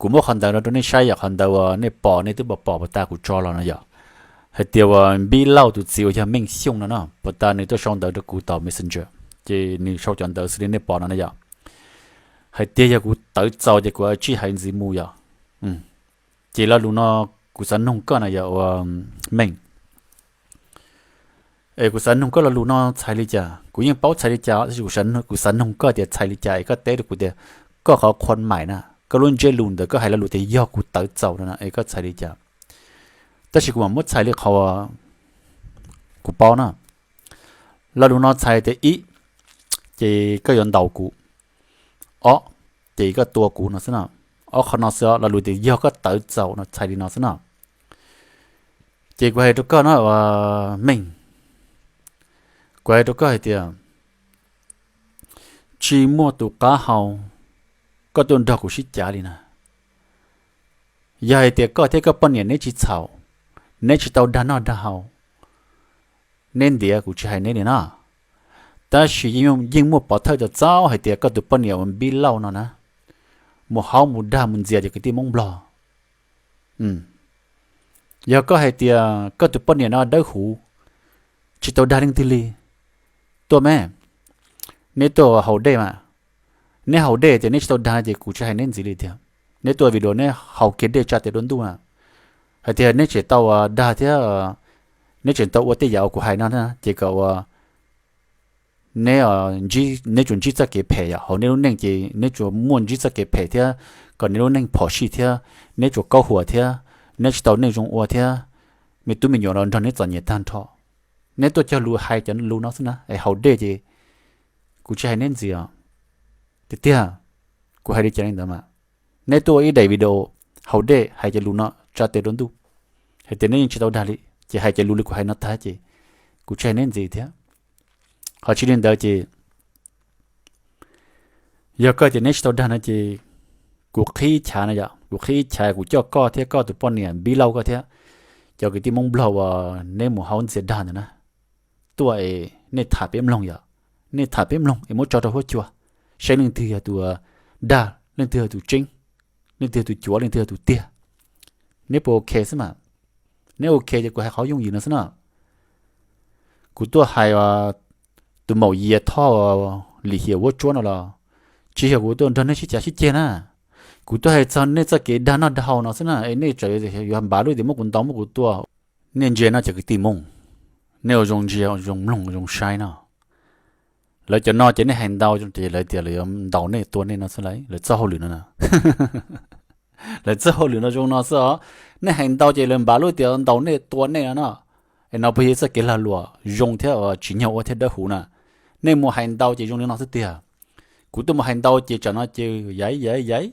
Kuv muab qhov ntawd no rau nej saib yom, qhov ntawd uas nej pom, nej twb pom pom puas tas kuv tso los no yom. Hais tias uas Npib Lauj tus txiv uas yog Meej Xyooj no no, puas tas nws tuaj sau ntawv rau kuv tom Messenger, ces nws sau cov ntawv xws li nej pom no no yom. Hais tias yog kuv tawv txaus ces kuv tsij hais ntxiv mus yom. Ces lo lus no kuv xav noog koj na yog ua Meej, es kuv xav noog koj lo lus no txhais li cas. Kuv yeej paub txhais li cas tab sis kuv xav noog koj tias txhais li cas es koj teb rau kuv tias koj qhov qhuam maim na, koj lub ntsiab lus ntawd koj hais lo lus tias yog kuv tawv txaus no na es koj txhais li cas. Tab sis kuv mam muab txhais li qhov kuv paub na. Lo lus no txhais tias ib, ces koj yuav ntaus kuv. Ob, ces koj tua kuv no xwb no. Ob qhov no xwb, lo lus tias yog koj tawv txaus no txhais li no xwb no. Ces kuv hais rau koj no ua Meej, kuv hais rau koj hais tias tsis muaj tus qab hau koj tuaj nrog kuv sib cav li na. Yog hais tias koj thiab koj poj niam neb tsis txhaum, neb tsis tau dag noj dag haus, neb ntiav kuv tsis hais neb li na. Tab sis yeej muaj pov thawj txaus txaus hais tias koj tus poj niam uas Npib Lauj no na, mus haub mus dag mus ntxias cov kwv tij Hmoob Nplog. Yog koj hais tias koj tus poj niam no dawb huv, tsis tau dag leej twg li, tuaj me, neb tuaj haus dej mas, neb haus dej tias neb tsis tau dag ces kuv tsis hais neb ntxiv li tiag. Neb tuaj video neb haus kiag dej tsa tes dua ntuj na, hais tias neb tseem tau dag thiab, neb tseem tau ua tej yam uas kuv hais no ces kom ua neb, neb tsuas ntsib txoj kev phem yom, hauv neb lub neej ces neb tsuas muaj ntsib txoj kev phem thiab, kom neb lub neej phom sij thiab, neb tsuas kaub huam thiab, neb tsis tau neej zoo ua thiab, me tub me nyuam los nrog neb txom nyem tag nrho. Neb tuaj cog lus hais cov lus no xwb na es haus dej ces kuv tsis hais neb ntxiv os. Tiag tiag, kuv hais li cas li ntawd mas. Neb tuaj ua ib daim video haus dej hais cov lus no tsa tes dua ntuj, hais tias neb yeej tsis tau dag li, ces hais cov lus li kuv hais no tag ces kuv tsis hais neb ntxiv thiab. Ho tsis li ntawd ces yog koj tias neb tsis tau dag no ces kuv qhib ib chav no yom, kuv qhib ib chav kuv coj koj thiab koj tus poj niam Npib Lauj koj thiab cov kwv tij Hmoob Nplog uas neb mus haub ntxias dag ntawd na tuaj es nej tham peb mloog yom. Nej tham peb mloog es muab tso rau huab cua, saib leej twg yog tus dag, leej twg yog tus tseeb, leej twg yog tus cuav, leej twg yog tus tiag. Neb puas ok xwb mas? Neb ok ces kuv hais qhov yooj yim no xwb na. Kuv tuaj hais tus maum Yias Thoj lim hiam vuab tsuab no los tsis yog kuv tuaj nrog nej sib cav sib ceg na. Kuv tuaj hais txog nej txoj kev dag noj dag haus no xwb na es nej tseem yuav npav lub tias muab kuv ntaus muab kuv tua. Nej ntsia no cov kwv tij Hmoob, nej ua zoo ntsia zoo mloog zoo saib no. Lawv cov no ces nej hais ntau ces lawv tias lawv yuav ntaus nej tua nej no xwb lauj, lawv txoj hauj lwm no na. Lawv txoj hauj lwm no zoo no xwb os. Nej hais ntau ces lawv npav lub tias ntaus nej tua nej no no. Es no puas yog txoj kev lag luam zoo thiab tsim nyog ua thiab dawb huv na? Nej mus hais ntau ces zoo li no xwb tiag. Kuv tuaj mus hais ntau ces tsam no ces yaiv yaiv yaiv,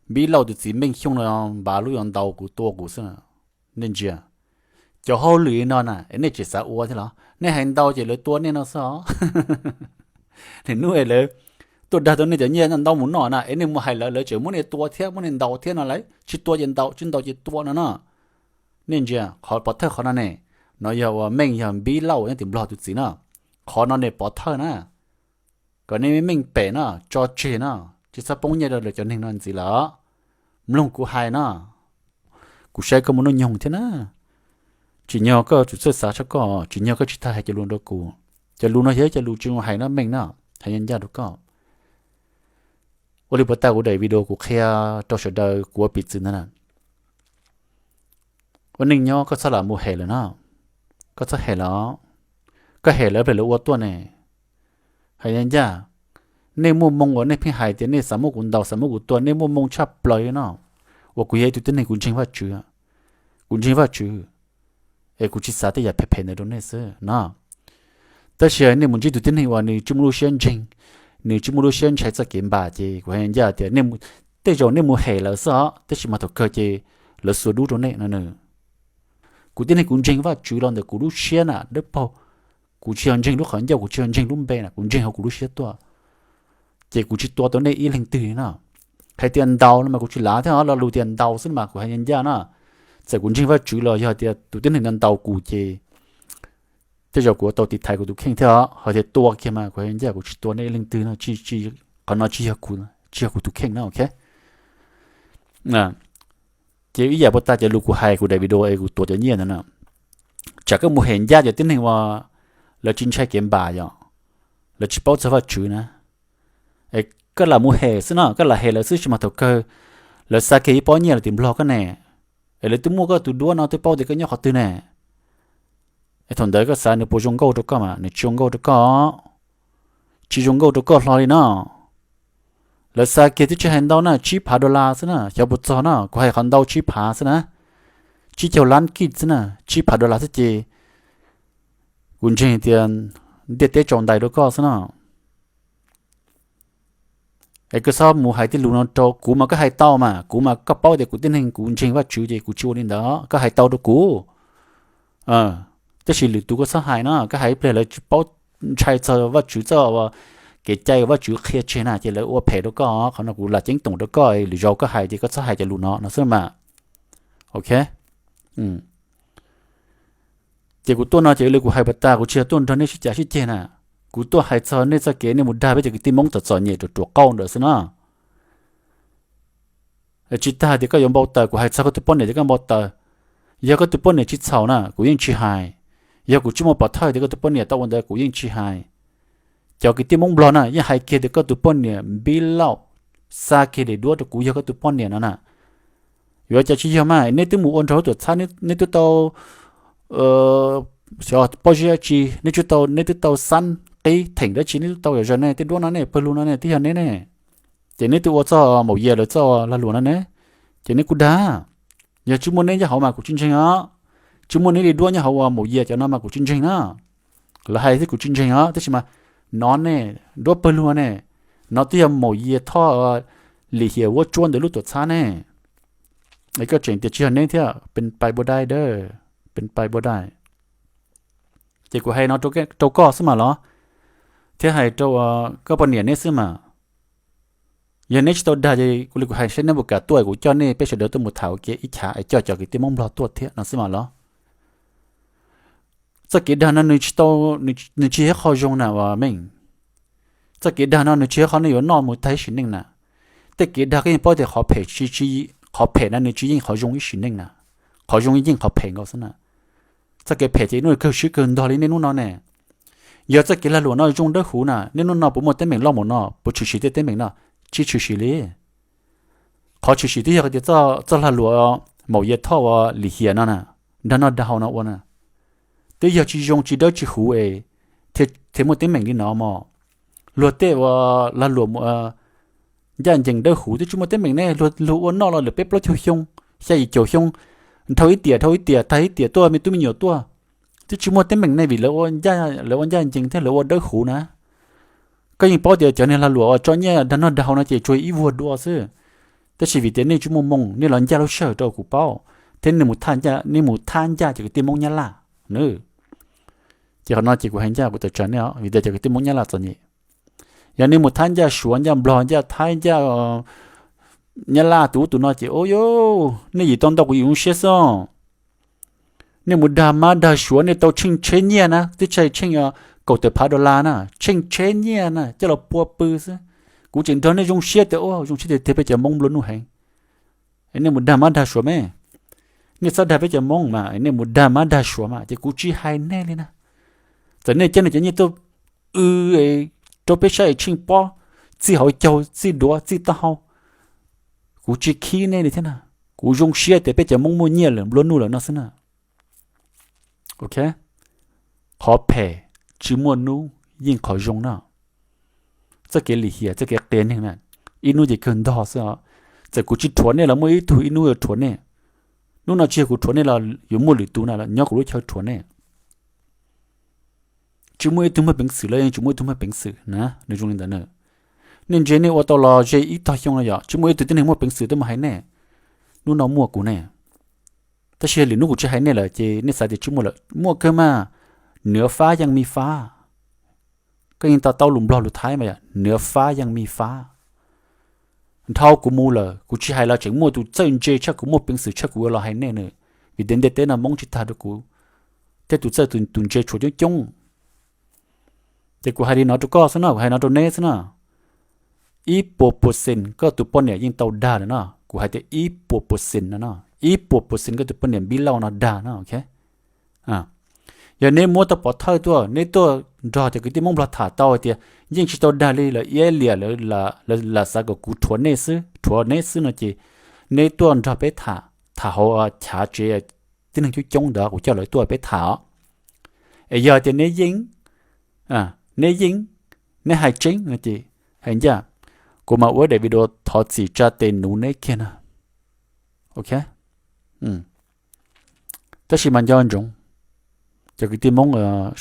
Npib Lauj tus txiv Meej Xyooj no npav lub yuav ntaus kuv tua kuv xwb. Nej ntsia, cov hauj lwm no na es nej tseem xav ua thiab los? Nej hais ntau ces lawv tua nej no xwb os. Nim hnub es lawv tuaj dag tau nej cov nyiaj ntau mus noj na es nej mus hais lawv, lawv tseem muab nej tua thiab muab nej ntaus thiab no lauj. Tsis tua ces ntaus, tsis ntaus ces tua no no. Nej ntsia qhov pov thawj qhov no ne, no yog uas Meej yog Npib Lauj nyob tim Nplog tus txiv na. Qhov no ne pov thawj na, kom nej meej pem no, tso tseg no, tsis txhob poob nyiaj rau lawv cov neeg no ntxiv lawm. Mloog kuv hais no, kuv saib koj muaj hnub nyoog thiab na. Tsim nyog koj tsum txawj xav tshaj koj, tsim nyog koj tsis tau hais cov lus rau kuv. Cov lus no yog cov lus tsis zoo hais no Meej no, hais ncaj ncaj rau koj. Ua li puas tas kuv daim video kuv qhia rau sawv daws kuv ua piv txwv ntawd na. Ua neej nyob koj txhob lam mus hem lawm no, koj txhob hem lawm. Koj hem lawv pliag lawv ua tuaj ne. Hais ncaj ncaj, nej muaj moo uas nej pheej hais tias nej xav muab kuv ntaus xav muab kuv tua, nej muaj moo tshaj plaws li no. Uas kuv yog ib tug tib neeg kuv ntseeg Vajtswv, kuv ntseeg Vajtswv, es kuv tsis xav tej yam phem phem ntawd rau nej xwb no. Tab sis nej mus ntsib tus tib neeg uas nws tsis muaj lub siab ntseeg, nws tsis muaj lub siab ntshai txoj kev npam ces kuv hais ncaj tias tej zaum nej mus hem lawv xwb os, tab sis mas thaum kawg ces lawv xuas dub rau nej no. Kuv tib neeg kuv ntseeg Vajtswv los ntawm kuv lub siab na dawb paug. Kuv tsis yog ntseeg lub qhov ncauj, kuv tsis yog ntseeg lub npe na, kuv ntseeg hauv kuv lub siab tuaj. Ces kuv tsis tua tau nej ib leeg twg no. Hais tias ntaus no mas kuv tsis lav thiab, lo lus tias ntaus xwb mas kuv hais ncaj ncaj na. Txawm kuv ntseeg Vajtswv los yog tias tus tib neeg ntawd ntaus kuv ces tej zaum kuv tau tiv thaiv kuv tus kheej thiab os. Hos tias tua kiag mas kuv hais ncaj kuv tsis tua nej ib leej twg no, qhov no tsis yog kuv tus kheej no, ok. Ces ib yam puas tas cov lus kuv hais kuv daim video es kuv tuav cov nyiaj ntawd na, tsam koj mus hem ncaj cov tib neeg uas lawv tsis ntshai kev npam yom, lawv tsis paub txog Vajtswv na. Es koj lam mus hem xwb no, koj lam hem lawv xwb tsis mas thaum kawg lawv xa kiag ib pob nyiaj los tim Nplog koj ne, es lawv twb muaj koj tus duab no twb paub tias koj nyob qhov twg ne. Es thaum ntawd koj xav nws puas zoo nkauj rau koj mas nws tsis zoo nkauj rau koj, tsis zoo nkauj rau koj hlo li no. Lawv xa kiag twb tsis hais ntau na, tsib phav dollar xwb na, xyov puas txog na, kuv hais qhov ntau tsib phav xwb na, tsib caug lab kij xwb na, tsib phav dollar xwb ces kuv ntseeg tias ntiaj teb tsaus ntais rau koj xwb na. Es koj txhob mus hais tej lus no rau kuv mas koj hais tau mas, kuv mas koj paub tias kuv tib neeg kuv ntseeg Vajtswv ces kuv tsis ua li ntawd, koj hais tau rau kuv. Tab sis lwm tus koj txhob hais no, koj hais ib pliag lawv tsis paub, ntshai txog Vajtswv txoj kev cai uas Vajtswv qhia tseg na ces lawv ua phem rau koj, qhov no kuv lam ceeb toom rau koj, lwm zaus koj hais ces koj txhob hais cov lus no no xwb mas. Ok. Ces kuv tuaj no ces li kuv hais puas tas, kuv tsis yog tuaj nrog nej sib cav sib ceg na, kuv tuaj hais txog nej txoj kev nej mus dag peb cov kwv tij Hmoob txom txom nyem ruam ruam qauj ntawd xwb na. Tsis tas tias koj yuav npau taws, kuv hais txog koj tus poj niam ces koj npau taws. Yog koj tus poj niam tsis txhaum na kuv yeej tsis hais, yog kuv tsis muaj pov thawj tias koj tus poj niam tau ua ntawd kuv yeej tsis hais. Cov kwv tij Hmoob Nplog na yeej hais kiag tias koj tus poj niam npib lauj, xa kiag daim duab rau kuv yog koj tus poj niam no na. Yuav cas tsis yog mas, neb twb mus ua nrog lub tuam txhab, neb twb tau pob zeb dab tsi, neb twb tau, neb twb tau xab qib theem dab tsi, neb twb tau yam zog ne, tej duab no ne, pawg lug no ne twb yog neb ne. Ces neb twb ua txoj maum yias lawv txoj lag luam no ne, ces neb kuj dag. Yog tsis muaj neb nyob hauv mas kuv tsis ntseeg os. Tsis muaj neb li duab nyob hauv ua maum yias cov no mas kuv tsis ntseeg na. Lawv hais xwb kuv tsis ntseeg os, tab sis mas no ne, duab pawg lug ne, no twb yog maum yias Thoj Lim Hiam vuab tsuab ntawd lub tuam txhab ne. Es koj tseem tias tsis yog neb thiab, pes pais npua dai dawb, pes pais npua dai. Ces kuv hais no rau koj xwb mas los, thiab hais rau koj poj niam neb xwb mas. Yog neb tsis tau dag ces kuv li kuv hais saib neb puas kam tuaj, kuv coj nej peb sawv daws tuaj mus tham ua ke ib chav es coj cov kwv tij Hmoob Nplog tuaj thiab no xwb mas los. Txoj kev dag no nws tsis tau, nws tsis yog qhov zoo na uas meej. Txoj kev dag no nws tsis yog qhov nej yuav noj mus tag ib sim neej na. Tej kev dag koj yeej paub tias qhov phem, qhov phem na nws tsis yeej qhov zoo ib sim neej na. Qhov zoo yeej qhov phem nkaus xwb na. Txoj kev phem ces ib hnub kawg swb kawg ntog li nej hnub no ne. Yog txoj kev lag luam no zoo dawb huv na, nej hnub no puas muaj teeb meem loj mus no, puas tshwm sim tej teeb meem no? Tsis tshwm sim li. Qhov tshwm sim twb yog tias txoj lag luam maum yias Thoj Lim Hiam no na, dag noj dag haus no ua na. Twb yog tsis zoo tsis dawb tsis huv es thiaj muaj teeb meem li no mog. Luag tej ua lag luam ncaj ncees dawb huv twb tsis muaj teeb meem ne, luag ua noj los lawm peb plaub caug xyoo, xya yim caum xyoo, dhau ib tiam dhau ib tiam tag ib tiam tuaj me tub me nyuam tuaj, twb tsis muaj teeb meem ne vim lawv ua ncaj ncees thiab lawv ua dawb huv na. Koj yeej paub tias cov niag lag luam uas tso nyiaj dag noj dag haus no ces tsuas ib vuag dua xwb. Tab sis vim tias nej tsis muaj moo nej los ncaj lub sij hawm rau kuv paub, thiab nej mus thaj ncaj cov kwv tij Hmoob Nyab Laj na. Ces qhov no ces kuv hais ncaj kuv tawm tsam nej os, vim tias cov kwv tij Hmoob Nyab Laj txom nyem. Yog nej mus thaj ncaj Suav ncaj Nplog ncaj Thaib ncaj Nyab Laj tus ub tus no ces ua yuj, nej yim tau ntau kuv yim zoo siab xwb. Nej mus dag Mab dag Suav nej tau tsheej tsheb nyiaj na, twb tsis tsheej kaum tawm phav dollar na, tsheej tsheb nyiaj na coj los pua pw xwb. Kuv tseem nrog nej zoo siab tias ua zoo siab tiag tiag peb cov Hmoob nplua nuj heev. Nej mus dag Mab dag Suav me, nej txhob dag peb cov Hmoob mas, nej mus dag Mab dag Suav mas ces kuv tsis hais nej li na. Txawm nej coj nej cov nyiaj tuaj w rau peb saib tsheej pob, txij hauv caug txij duav txij taub hau, kuv tsis khib nej li thiab na. Kuv zoo siab tias peb cov Hmoob muaj nyiaj lawm nplua nuj lawm no xwb na. Ok, qhov phem tsis muaj hnub yeej qhov zoo na. Txoj kev lim hiam txoj kev qias neeg na, ib hnub ces kawg ntog xwb os. Txawm kuv tsis rhuav nej los muaj ib tug ib hnub yuav rhuav nej. Hnub no tsis yog kuv rhuav nej los yuav muaj lwm tus na los nyob kuv lub chaw rhuav nej. Tsis muaj ib tug muaj peev xwm los yeej tsis muaj ib tug muaj peev xwm na, nws zoo li ntawd na. Nej ntsia nej ua tau los ze ib tog xyoo no yom, tsis muaj ib tug tib neeg muaj peev xwm tuaj mus hais nej. Hnub no muaj kuv ne, tab sis lwm hnub kuv tsis hais nej lawm ces nej xav tias tsis muaj lawm, muaj kawg mas. Nws fab yeej mi fab. Koj yeej to taub lus Nplog lus Thaib mas yom, nws fab yeej mi fab. Dhau kuv mus lawm kuv tsis hais los tseem muaj tus txawj ntse tshaj kuv, muaj peev xwm tshaj kuv yuav los hais nej na, vim tias ntiaj teb no Hmoob tsis tag rau kuv, thiab tus txawj tus ntse tshuav coob coob. Ces kuv hais li no rau koj xwb no, kuv hais no rau neb xwb no. Ib puas percent koj tus poj niam yeej tau dag lawm no. Kuv hais tias ib puas percent no no, ib puas percent koj tus poj niam npib lauj no dag no, ok. Yog neb muab tau pov thawj tuaj, neb tuaj nrog cov kwv tij Hmoob Nplog tham tau hais tias yeej tsis tau dag li, lawv iab liam, lawv lam xav kom kuv rhuav neb xwb, rhuav neb xwb no ces neb tuaj nrog peb tham, tham hauv chav tsev, tib neeg coob coob ntawd kuv coj lawv tuaj peb tham os. Es yog tias neb yeej, neb yeej, neb hais tseeb no ces hais ncaj, kuv mam ua daim video thov txim tsa tes nuv neb kiag no, ok. Tab sis mas nco ntsoov, cov kwv tij Hmoob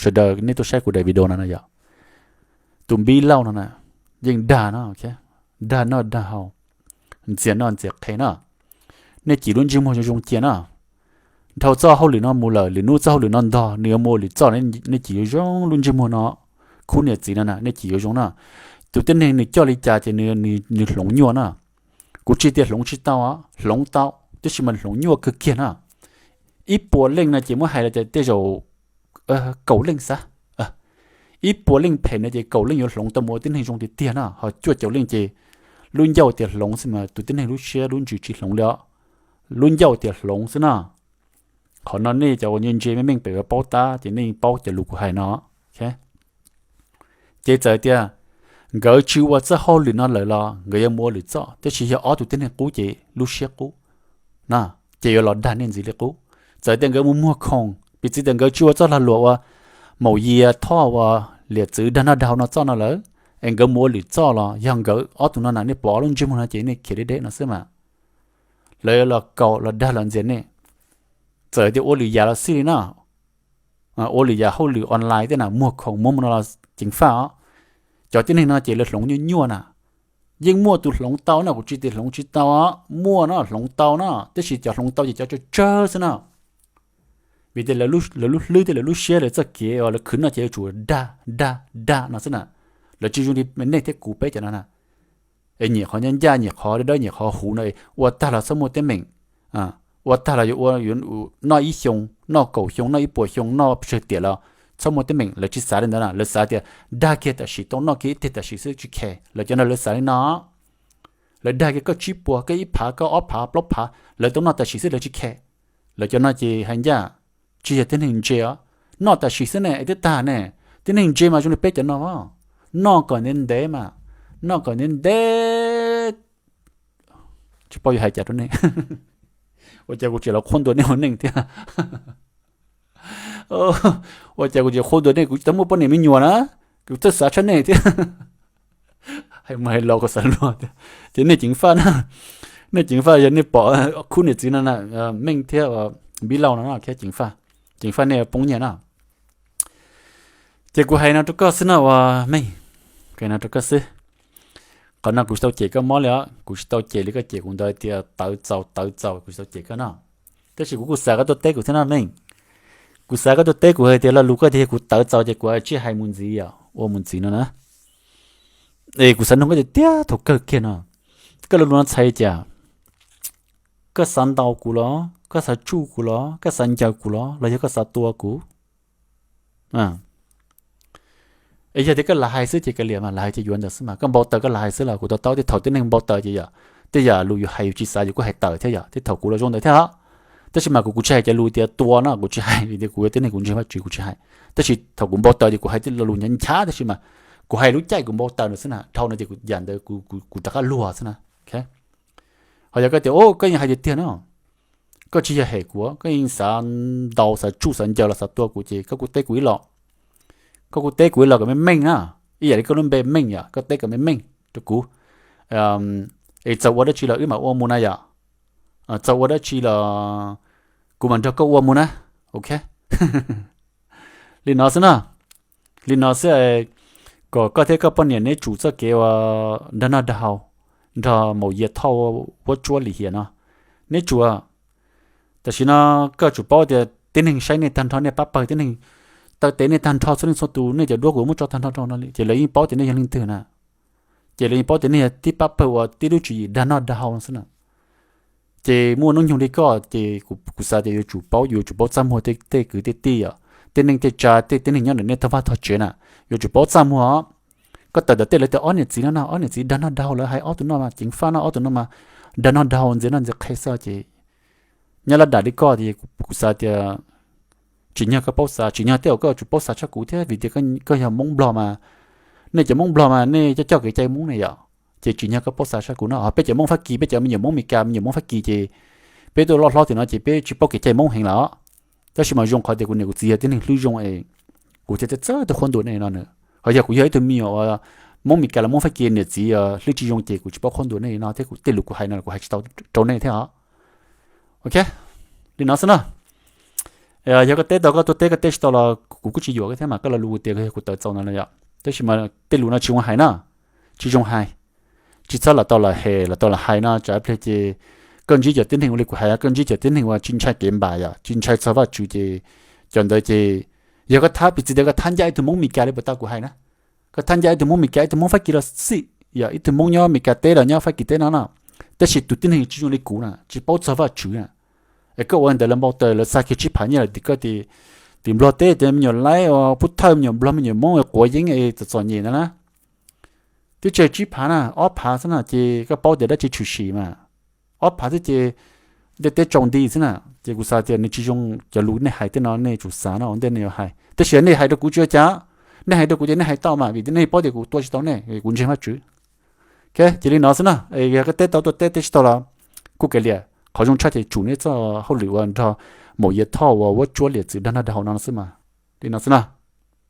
sawv daws nej tuaj saib kuv daim video no no yog, tus npib lauj no na, yeej dag no, dag noj dag haus, ntxias noj ntxias qhe no. Nej cim lub ntsej muag zoo zoo cia no. Dhau txoj hauj lwm no mus lawm, lwm hnub txoj hauj lwm no ntog nws yuav mus ua lwm txoj, nej cim yuav zoo lub ntsej muag no. Khub niam txiv no na, nej cim yuav zoo no. Tus tib neeg nws coj li cas ces nws hloov nyuaj na. Kuv tsis tias hloov tsis tau, hloov tau, tab sis mas hloov nyuaj kawg kiag na. Ib puas leej no ces muab hais los tej zaum kaum leej xav, ib puas leej phem no ces kaum leej yuav hloov tau mus ua tib neeg zoo tiag tiag na, ho cuaj caum leej ces lub ncauj tias hloov xwb mas tus tib neeg lub siab lub ntsws tsis hloov li os. Lub ncauj tias hloov xwb na. Qhov no nej cov uas ntse ntse meej meej pem yuav paub tab ces nej yeej paub cov lus kuv hais no. Ces txawm tias nkawd tsis ua txoj hauj lwm no lawm los nkawd yuav mus ua lwm txoj, tab sis yog ob tug tib neeg qub ces lub siab qub na, ces yuav los dag nej ntxiv li qub. Txawm tias nkawd mus muag khoom, piv txwv tias nkawd tsis ua txoj lag luam ua maum yia thoj ua liam txwv dag noj dag haus no txoj no lawm, es nkawd mus ua lwm txoj los yog nkawd ob tug no na, nej pom ob lub ntsej muag no ces nej khiav deb deb no xwb mas. Lawv yuav los kaum los dag los ntxias nej. Txawm tias ua lwm yam los xij li no, ua lwm yam hauj lwm online tej na, muag khoom muab mus no los ceev faj os. Cov tib neeg no ces lawv hloov nyuaj nyuaj na. Yeej muaj tus hloov tau no, kuv tsis tias hloov tsis tau, muaj no hloov tau no, tab sis cov hloov tau ces cov tsawg tsawg xwb na. Vim tias lawv lub hlwb thiab lawv lub siab lawv txoj kev uas lawv khwv noj ces yuav tsum dag dag dag no xwb na. Lawv tsis zoo li nej thiab kuv peb cov no na. Es nyiam qhov ncaj ncaj, nyiam qhov dawb dawb, nyiam qhov huv no, ua tag los txhob muaj teeb meem. Ua tag los yuav ua, yuav noj ib xyoo, noj kaum xyoo, noj ib puas xyoo, noj pes tsawg tiam los txhob muaj teeb meem. Lawv tsis xav li ntawd na, lawv xav tias dag kiag tam sim, tau noj kiag ib tiag tam sim xwb tsis khe. Lawv cov no lawv xav li no. Lawv dag kiag koj tsib puas, koj ib phav, koj ob phav, plaub phav, lawv tau noj tam sim xwb lawv tsis khe. Lawv cov no ces hais ncaj, tsis yog tib neeg ntse os. Noj tam sim xwb ne es twb tag ne. Tib neeg ntse mas zoo li peb cov no, noj kom ntev ntev mas, noj kom ntev ntev. Tsis paub yuav hais cas rau nej. Ua cas kuv tseem los qhuab ntuas nej ua neej thiab? Ua cas kuv tseem qhuab ntuas nej, kuv tsis tau muaj poj niam me nyuam na, kuv txawj xav tshaj nej thiab. Hais mus hais los kuv xav luag tiag. Ces nej ceev faj na, nej ceev faj yog nej pom khub niam txiv no na, Meej thiab Npib Lauj no, ceev faj, ceev faj nej poob nyiaj na. Ces kuv hais no rau koj xwb no uas Meej, hais no rau koj xwb. Qhov no kuv tsis tau cem koj mob li os, kuv tsis tau cem li koj cem kuv ntawd tias tawv txaus tawv txaus, kuv tsis tau cem koj no. Tab sis kuv kuj xav koj tuaj teb kuv thiab no Meej. Kuv xav koj tuaj teb kuv hais tias lo lus koj tias yog kuv tawv txaus ces kuv cia li hais mus ntxiv, ua mus ntxiv no na. Es kuv xav nug koj tiag tiag thaum kawg kiag no, koj lo lus no txhais cas? Koj xav ntaus kuv los? Koj xav tsuj kuv los? Koj xav ncaws kuv los? Los yog koj xav tua kuv? Es yog tias koj lam hais xwb ces kav liam mas, lam hais ces yuav ntawd xwb mas. Koj npau taws koj lam hais xwb los kuv to taub, tej thaum tib neeg npau taws ces yom, tej yam lus yus hais yus tsis xav yus kuj hais tawm thiab yom. Tej thaum kuv los zoo ntawd thiab os. Tab sis mas kuv, kuv tsis hais cov lus tias tua no, kuv tsis hais, vim tias kuv yog tib neeg kuv ntseeg Vajtswv kuv tsis hais. Tab sis thaum kuv npau taws ces kuv hais tej lo lus nchav nchav, tab sis mas kuv hais lub caij kuv npau taws no xwb na, dhau no ces kuv yam ntawd kuv, kuv rov qab luag xwb na. Ho yog koj tias koj yeej hais tiag tiag no, koj tsis yog hem kuv, koj yeej xav ntaus xav tsuj xav ncaws los xav tua kuv ces koj kuj teb kuv ib los. Koj kuj teb kuv ib los kom meej meej na, ib yam li koj lub npe Meej yom, koj teb kom meej meej rau kuv. Es txaus ua dab tsi los wb mam ua mus na yom. Txaus ua dab tsi los kuv mam nrog koj ua mus na. Ok. Li no xwb na, li no xwb. Kom koj thiab koj poj niam neb tsum txoj kev ua nrog noj nrog haus, nrog maum yia thoj huab tsuab lim hiam no, neb tsum. Tam sim no koj tsum paub tias tib neeg saib nej tag nrho, nej pab pawg tib neeg, taw tes nej tag nrho txhua leej txhua tus, nej cov duab kuv muab tso tag nrho rau no li ces lawv yeej paub tias nej yog leej twg na. Ces lawv yeej paub tias nej yog tib pab pawg uas tib lub tswv yim dag noj dag haus no xwb na. Ces muaj hnub nyoog li koj ces kuv xav tias yuav tsum paub, yuav tsum paub txaj muag tej kwv tej tij os, tej neej tej tsa, tej tib neeg nyob ntawm nej tog vaj tog tsev na, yuav tsum paub txaj muag os. Koj tawm ntawm tej lawv tias ob niam txiv no no, ob niam txiv dag noj dag haus, lawv hais ob tug no mas ceev faj no, ob tug no mas dag noj dag haus ntxias noj ntxias qhe xwb ces nyob laj dam li koj tias kuv xav tias tsim nyog koj paub xav, tsim nyog tej uas koj tsum paub xav tshaj kuv thiab vim tias koj yog Hmoob Nplog mas, nej cov Hmoob Nplog mas nej coj coj kev cai Hmoob ne yom, ces tsim nyog koj paub xav tshaj kuv no. Ho peb cov Hmoob Fab Kis, peb cov me nyuam Hmoob Mes Kas, me nyuam Hmoob Fab Kis ces peb tuaj loj hlob tim no ces peb tsis paub kev cai Hmoob heev lawm. Tab sis mas zoo qhov tias kuv niam kuv txiv yog tib neeg hlwb zoo es kuv thiaj txawj txawj tuaj qhuab ntuas nej no na. Ho yog kuv yog ib tug me nyuam uas Hmoob Mes Kas los Hmoob Fab Kis niam txiv hlwb tsis zoo ces kuv tsis paub qhuab ntuas nej no thiab kuv tej lus kuv hais no kuv hais tsis tau rau nej thiab os. Ok, li no xwb na. Yog koj teb tau koj tuaj teb, koj teb tsis tau los kuv kuj tsis yuam koj thiab mas, koj lo lus tias yog kuv tawv txaus no yom. Tab sis mas tej lus no tsis zoo hais na, tsis zoo hais. Tsis txhob lam tau lam hem lam tau lam hais no tsam pliag ces koj ntsib cov tib neeg ua li kuv hais, koj ntsib cov tib neeg uas tsis ntshai kev npam yom, tsis ntshai txog Vajtswv ces cov ntawd ces yog koj thab, piv txwv tias koj thab ncaj ib tug Hmoob Mes Kas li puas tau kuv hais na, koj thab ncaj ib tug Hmoob Mes Kas, ib tug Hmoob Fab Kis los xij, yog ib tug Hmoob nyob Mes Kas teb los nyob Fab Kis teb no no, tab sis tus tib neeg tsis zoo li kuv na, tsis paub txog Vajtswv na, es koj ua ntawd lawv npau taws, lawv xa kiag tsib phav nyiaj los tim koj, tim Nplog teb, tias me nyuam laib uas pub thawj, me nyuam Nplog me nyuam Hmoob quav yeeb es txom txom nyem na na. Twb tsis tsib phav na, ob phav xwb na ces koj paub tias dab tsi tshwm sim mas. Ob phav xwb ces ntiaj teb tsaus nti xwb na. Ces kuv xav tias nws tsis zoo, cov lus nej hais tej no nej tsum xav no ua ntej nej yuav hais, tab sis nej hais rau kuv tsis ua cas, nej hais rau kuv ces nej hais tau mas vim nej paub tias kuv tua tsis tau nej, kuv ntseeg Vajtswv. Ces li no xwb na, yog koj teb tau tuaj teb, teb tsis tau los kuj kav liam. Qhov zoo tshaj ces tsum nej txoj hauj lwm uas nrog maum Yias Thoj uas vuab tsuab liam txwv dag noj dag haus no xwb mas. Li no xwb na.